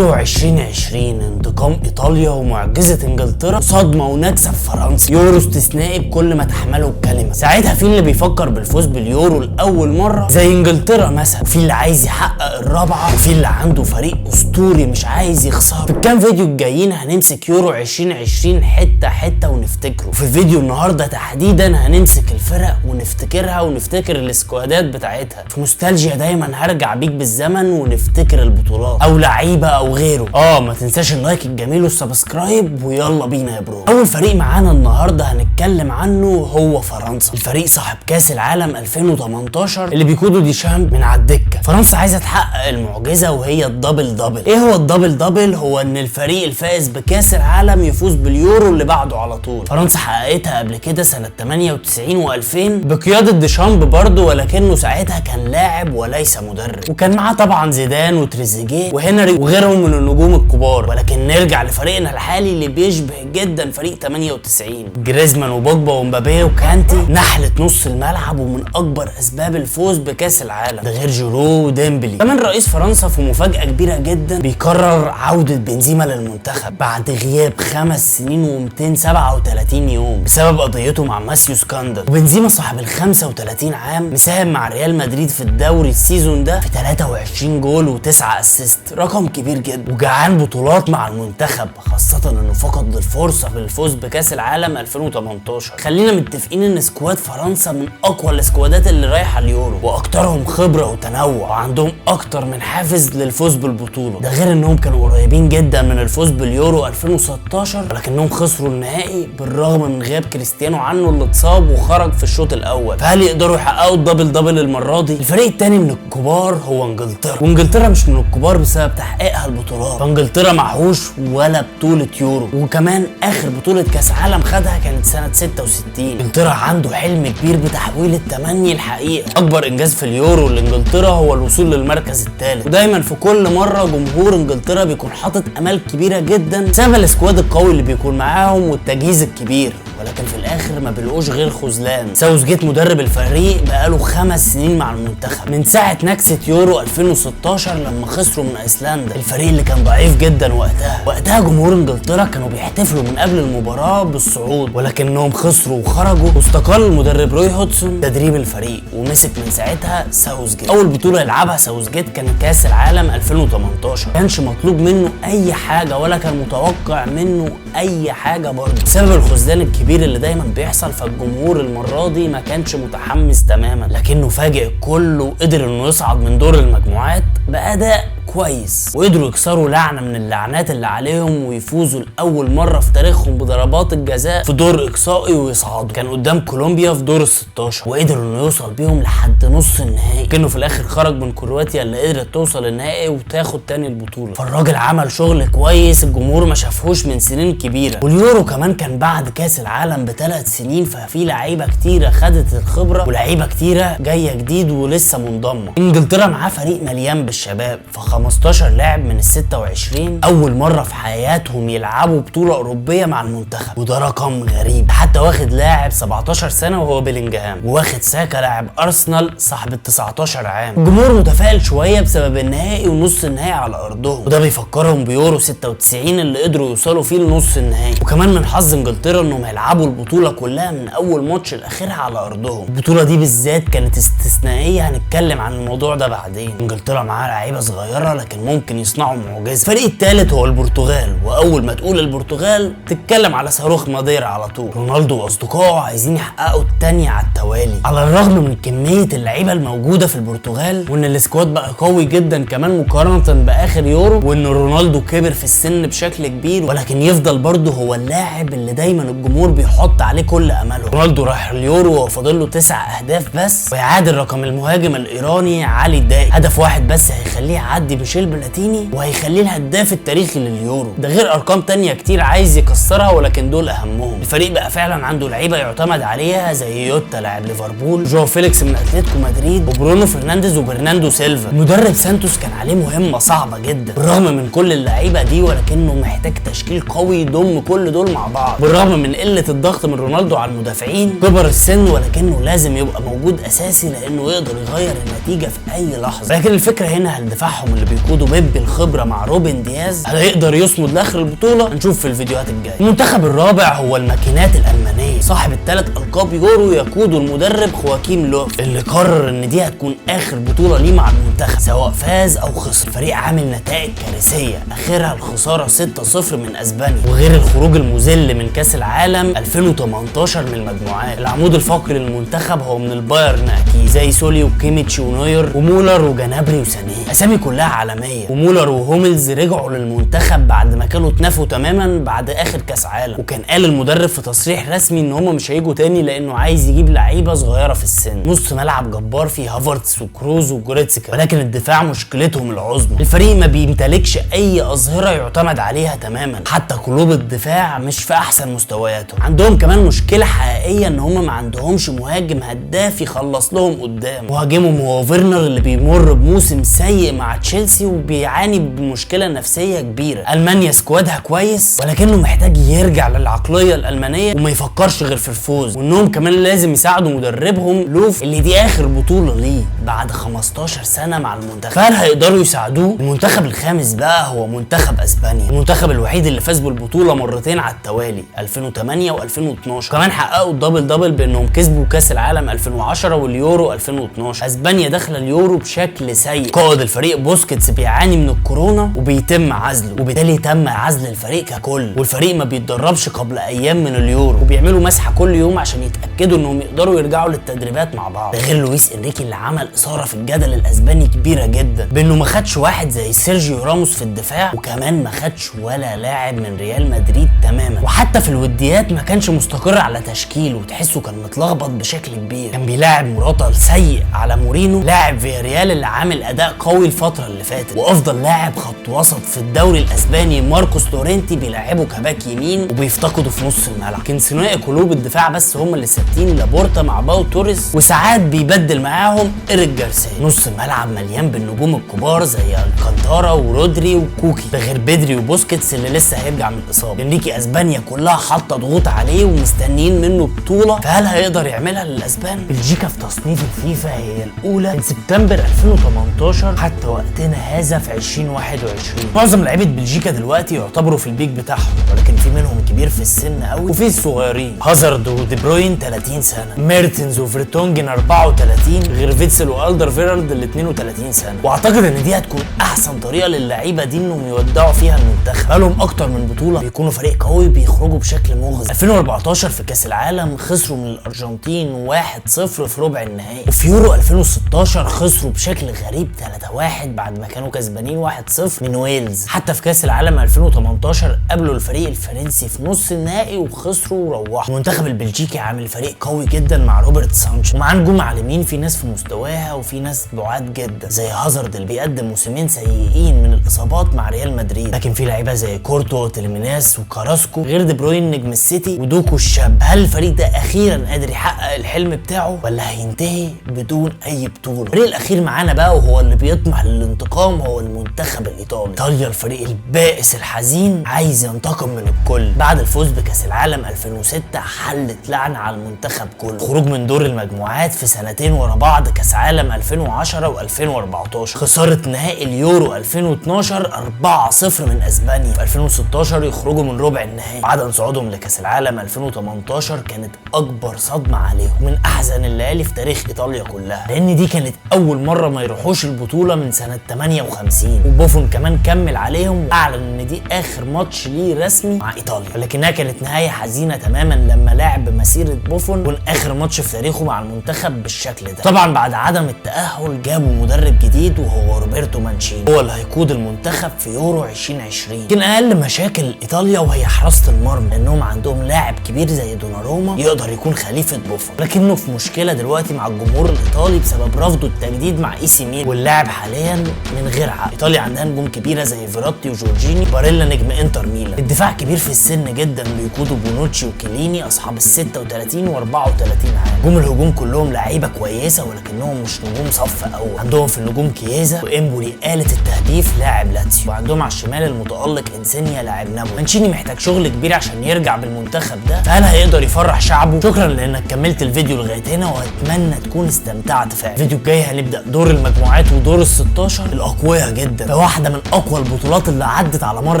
يورو 2020 انتقام ايطاليا ومعجزة انجلترا، صدمة ونكسه في فرنسا. يورو استثنائي بكل ما تحمله الكلمة. ساعتها في اللي بيفكر بالفوز باليورو لاول مرة زي انجلترا مثلا، وفي اللي عايز يحقق الرابعة، وفي اللي عنده فريق اسطوري مش عايز يخسر. في الكام فيديو الجايين هنمسك يورو 2020 حتة حتة ونفتكره. وفي الفيديو النهارده تحديدا هنمسك الفرق ونفتكرها ونفتكر السكوادات بتاعتها. في نوستالجيا دايما هرجع بيك بالزمن ونفتكر البطولات او لعيبة او غيره. ما تنساش ال like الجميل وال subscribe، ويلا بينا يا bro. اول فريق معانا النهارده هنتكلم عنه هو فرنسا، الفريق صاحب كاس العالم 2018 اللي بيقوده ديشامب من على الدكة. فرنسا عايزه تحقق المعجزة وهي ال double double. ايه هو ال double double؟ هو ان الفريق الفائز بكاس العالم يفوز باليورو اللي بعده على طول. فرنسا حققتها قبل كده سنة 98 و2000 بقيادة ديشامب برضه، ولكنه ساعتها كان لاعب وليس مدرب، وكان معاه طبعا زيدان وتريزيجيه وهنري وغيرهم من النجوم الكبار. ولكن نرجع لفريقنا الحالي اللي بيشبه جدا فريق 98، جريزمان وبوجبا ومبابي وكانتي، نحلة نص الملعب ومن اكبر اسباب الفوز بكاس العالم، ده غير جيرو وديمبلي. كمان رئيس فرنسا في مفاجأة كبيرة جدا بيقرر عودة بنزيما للمنتخب بعد غياب 5 سنين و237 يوم بسبب قضيته مع ماسيو سكاندال. وبنزيما صاحب ال 35 عام مساهم مع ريال مدريد في الدوري ال season ده في 23 جول و9 assist، رقم كبير جدا، وجعان بطولات مع المنتخب، خاصة انه فقد الفرصة في الفوز بكاس العالم 2018. خلينا متفقين ان squad فرنسا من اقوى السكوادات اللي رايحة اليورو، واكترهم خبرة وتنوع، وعندهم اكتر من حافز للفوز بالبطولة. ده غير انهم كانوا قريبين جدا من الفوز باليورو 2016، ولكنهم خسروا النهائي بالرغم من غياب كريستيانو عنه اللي اتصاب وخرج في الشوط الاول. فهل يقدروا يحققوا ال double double المرة دي؟ الفريق الثاني من الكبار هو انجلترا، وانجلترا مش من الكبار بسبب تحقيقها البطولات. فانجلترا معهوش ولا بطولة يورو، وكمان اخر بطولة كاس عالم خدها كانت سنة 66. انجلترا عنده حلم كبير بتحويل التمني الحقيقة. اكبر انجاز في اليورو لانجلترا هو الوصول للمركز الثالث، ودايما في كل مرة جمهور انجلترا بيكون حاطط امال كبيرة جدا بسبب ال squad القوي اللي بيكون معاهم والتجهيز الكبير، ولكن في الاخر ما بيلقوش غير خذلان. ساوثجيت مدرب الفريق بقاله 5 سنين مع المنتخب من ساعة نكسه يورو 2016 لما خسروا من ايسلندا، الفريق اللي كان ضعيف جدا وقتها. وقتها جمهور انجلترا كانوا بيحتفلوا من قبل المباراة بالصعود، ولكنهم خسروا وخرجوا، واستقال المدرب روي هودسون تدريب الفريق ومسك من ساعتها ساوثجيت. اول بطوله يلعبها ساوثجيت كانت كاس العالم 2018، ما كانش مطلوب منه اي حاجة ولا كان متوقع منه اي حاجة برضه بسبب الخذلان الكبير اللي دايما بيحصل. فالجمهور المرة دي ما كانش متحمس تماما، لكنه فاجئ الكل وقدر انه يصعد من دور المجموعات باداء كويس، وقدروا يكسروا لعنه من اللعنات اللي عليهم ويفوزوا لاول مرة في تاريخهم بضربات الجزاء في دور اقصائي ويصعدوا. كان قدام كولومبيا في دور ال 16 وقدروا انه يوصل بيهم لحد نص النهائي، لكنه في الاخر خرج من كرواتيا اللي قدرت توصل النهائي وتاخد تاني البطولة. فالراجل عمل شغل كويس الجمهور ما شافهوش من سنين كبيرة. واليورو كمان كان بعد كاس العالم ب3 سنين، ففي لعيبة كتيرة خدت الخبرة ولعيبة كتيرة جاية جديد ولسه منضمه. انجلترا معاه فريق مليان بالشباب، ف 15 لاعب من ال 26 اول مرة في حياتهم يلعبوا بطوله اوروبية مع المنتخب، وده رقم غريب. حتى واخد لاعب 17 سنة وهو بيلينجهام، وواخد ساكا لاعب ارسنال صاحب ال 19 عام. الجمهور متفائل شوية بسبب النهائي ونص النهائي على ارضهم، وده بيفكرهم بيورو 96 اللي قدروا يوصلوا فيه لنص النهائي. وكمان من حظ انجلترا انهم هيلعبوا البطولة كلها من اول ماتش لاخرها على ارضهم. البطولة دي بالذات كانت استثنائية، هنتكلم عن الموضوع ده بعدين. انجلترا معاها لعيبة صغيرة لكن ممكن يصنعوا معجزه. الفريق الثالث هو البرتغال، واول ما تقول البرتغال تتكلم على صاروخ ماديرا على طول. رونالدو واصدقائه عايزين يحققوا الثانية على التوالي، على الرغم من كمية اللعيبة الموجودة في البرتغال وان ال squad بقى قوي جدا كمان مقارنة باخر يورو، وان رونالدو كبر في السن بشكل كبير، ولكن يفضل برضه هو اللاعب اللي دايما الجمهور بيحط عليه كل امله. رونالدو راح اليورو وهو فاضل له 9 اهداف بس ويعادل رقم المهاجم الايراني علي الدائي. هدف واحد بس هيخليه يعدي ميشيل بلاتيني وهيخليه الهداف التاريخي لليورو، ده غير ارقام تانية كتير عايز يكسرها ولكن دول اهمهم. الفريق بقى فعلا عنده لعيبة يعتمد عليها زي يوتا لاعب ليفربول، جو فيليكس من اتلتيكو مدريد، وبرونو فرنانديز وبرناندو سيلفا. المدرب سانتوس كان عليه مهمة صعبة جدا بالرغم من كل اللعيبة دي، ولكنه محتاج تشكيل قوي يضم كل دول مع بعض. بالرغم من قلة الضغط من رونالدو على المدافعين، كبر السن، ولكنه لازم يبقى موجود اساسي لانه يقدر يغير النتيجة في اي لحظة. لكن الفكرة هنا هل دفاعهم اللي بيقوده بيب الخبرة مع روبن دياز، هل هيقدر يصمد لاخر البطولة؟ هنشوف في الفيديوهات الجاية. المنتخب الرابع هو الماكينات الالمانية، صاحب ال3 القاب يورو يقوده المدرب خواكيم لوف، اللي قرر ان دي هتكون اخر بطوله ليه مع المنتخب سواء فاز او خسر. الفريق عامل نتائج كارثية، اخرها الخسارة 6-0 من اسبانيا، وغير الخروج المذل من كاس العالم 2018 من المجموعات. العمود الفقري للمنتخب هو من البايرن اكيد، زي سولي وكيميتش ونوير ومولر وجنابري وسانيه، اسامي كلها عالمية. ومولر وهوملز رجعوا للمنتخب بعد ما كانوا اتنفوا تماما بعد اخر كاس عالم، وكان قال المدرب في تصريح رسمي ان هم مش هيجوا تاني لانه عايز يجيب لعيبة صغيرة في السن. نص ملعب جبار فيه هافرتس وكروز وجوريتسكا، ولكن الدفاع مشكلتهم العظمى. الفريق ما بيمتلكش اي اظهره يعتمد عليها تماما، حتى قلوب الدفاع مش في احسن مستوياتهم. عندهم كمان مشكلة حقيقية ان هم ما عندهمش مهاجم هداف يخلص لهم قدام. مهاجمهم هو فيرنر اللي بيمر بموسم سيء مع تشيلسي وبيعاني بمشكلة نفسية كبيرة. المانيا squad ها كويس، ولكنه محتاج يرجع للعقليه الالمانية وما يفكرش غير في الفوز، وانهم كمان لازم يساعدوا مدربهم لوف اللي دي اخر بطوله ليه بعد 15 سنة مع المنتخب، فهل هيقدروا يساعدوه؟ المنتخب الخامس بقى هو منتخب اسبانيا، المنتخب الوحيد اللي فاز بالبطولة مرتين على التوالي 2008 و2012، كمان حققوا ال double double بانهم كسبوا كاس العالم 2010 واليورو 2012. اسبانيا داخله اليورو بشكل سيء، قائد الفريق بوسكيتس بيعاني من الكورونا وبيتم عزله، وبالتالي تم عزل الفريق ككل، والفريق ما بيتدربش قبل ايام من اليورو، وبيعملوا مسحه كل يوم عشان يتاكدوا انهم يقدروا يرجعوا للتدريبات مع بعض. ده غير لويس انريكي اللي عمل اثاره في الجدل الاسباني كبيرة جدا بانه ما خدش واحد زي سيرجيو راموس في الدفاع، وكمان ما خدش ولا لاعب من ريال مدريد تماما، وحتى في الوديات ما كانش مستقر على تشكيله وتحسه كان متلخبط بشكل كبير. كان بيلاعب موراتا السيء على مورينو لاعب فياريال اللي عامل اداء قوي الفترة اللي فاتت، وافضل لاعب خط وسط في الدوري الاسباني ماركوس لورينتي بيلعبه كباك يمين وبيفتقده في نص الملعب. لكن ثنائي قلوب الدفاع بس هم اللي ثابتين، لابورتا مع باو توريس، وساعات بيبدل معاهم إيريك جارسيا. نص الملعب مليان بالنجوم الكبار زي الكانتارا ورودري وكوكي، ده غير بدري وبوسكيتس اللي لسه هيرجع من الاصابة. انريكي اسبانيا كلها حاطه ضغوط عليه ومستنيين منه بطوله، فهل هيقدر يعملها للاسبان؟ بلجيكا في تصنيف الفيفا هي الاولى من سبتمبر 2018 حتى وقتنا هذا في 2021. معظم لعيبة بلجيكا دلوقتي يعتبروا في ال peak بتاعهم، ولكن في منهم كبير في السن قوي وفي الصغيرين. هازارد ودي بروين 30 سنة، ميرتنز وفيرتونجن 34، غير فيتسل والدر فيرالد ال 32 سنة. واعتقد ان دي هتكون احسن طريقه للعيبة دي انهم يودعوا فيها المنتخب. بقالهم اكتر من بطوله بيكونوا فريق قوي بيخرجوا بشكل مغزي. 2014 في كاس العالم خسروا من الارجنتين 1-0 في ربع النهائي، وفي يورو 2016 خسروا بشكل غريب 3-1 بعد ما كانوا كسبانين 1-0 من ويلز. حتى في كاس العالم 2018 قابلوا الفريق الفرنسي في نص النهائي وخسروا وروحوا. المنتخب البلجيكي عامل فريق قوي جدا مع روبرت سانشيز، ومعاه نجوم عالميين، في ناس في مستواها وفي ناس بعاد جدا زي هازارد اللي بيقدم موسمين سيئين من الاصابات مع ريال مدريد، لكن في لعيبة زي كورتو وتيليميناس وكاراسكو، غير دي بروين نجم السيتي ودوكو الشاب. هل الفريق ده اخيرا قادر يحقق الحلم بتاعه ولا هينتهي بدون اي بطوله؟ الفريق الاخير معانا بقى وهو اللي بيطمح للانتقام هو المنتخب الايطالي. ايطاليا الفريق البائس الحزين عايز ينتقم من الكل. بعد الفوز بكاس العالم 2006 حلت لعنه على المنتخب كله، خروج من دور المجموعات في سنتين ورا بعض، كاس عالم 2010 و2014، خسارة نهائي اليورو 2012 4-0 من اسبانيا، في 2016 يخرجوا من ربع النهائي. عدم صعودهم لكاس العالم 2018 كانت اكبر صدمة عليهم، من احزن الليالي في تاريخ ايطاليا كلها، لان دي كانت اول مرة ما يروحوش البطولة من سنة 58. وبوفون كمان كمل عليهم واعلن ان دي اخر ماتش ليه رسمي مع ايطاليا، ولكنها كانت نهاية حزينة تماما لما لعب مسيره بوفون يكون اخر ماتش في تاريخه مع المنتخب بالشكل ده. طبعا بعد عدم التاهل جابوا مدرب جديد وهو روبرتو مانشيني، هو اللي هيقود المنتخب في يورو 2020. لكن اقل مشاكل ايطاليا وهي حراسة المرمى، لانهم عندهم لاعب كبير زي دوناروما يقدر يكون خليفة بوفون، لكنه في مشكلة دلوقتي مع الجمهور الايطالي بسبب رفضه التجديد مع اي سي ميلان، واللاعب حاليا من غير عقد. ايطاليا عندها نجوم كبيرة زي فيراتي وجورجيني باريلا نجم انتر ميلان. الدفاع كبير في السن جدا بيقودوا بونوتشي وكيليني اصحاب ال 36 و 34 عام. نجوم الهجوم كلهم لعيبة كويسة ولكنهم مش نجوم صف اول. عندهم في النجوم كييزا وامبولي آلة التهديف لاعب لاتسيو، وعندهم عندهم على الشمال المتالق انسينيا لاعب نابولي. مانشيني محتاج شغل كبير عشان يرجع بالمنتخب ده، فهل هيقدر يفرح شعبه؟ شكرا لانك كملت الفيديو لغاية هنا، واتمنى تكون استمتعت فعلا. الفيديو الجاي هنبدا دور المجموعات ودور ال 16 الاقوياء جدا، فواحدة من اقوى البطولات اللي عدت على مر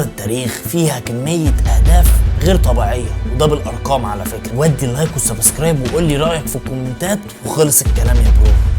التاريخ، فيها كمية اهداف غير طبيعية، وده بالارقام على فكرة. ودي ال like وال subscribe وقول لي رايك في الكومنتات، وخلص الكلام يا bro.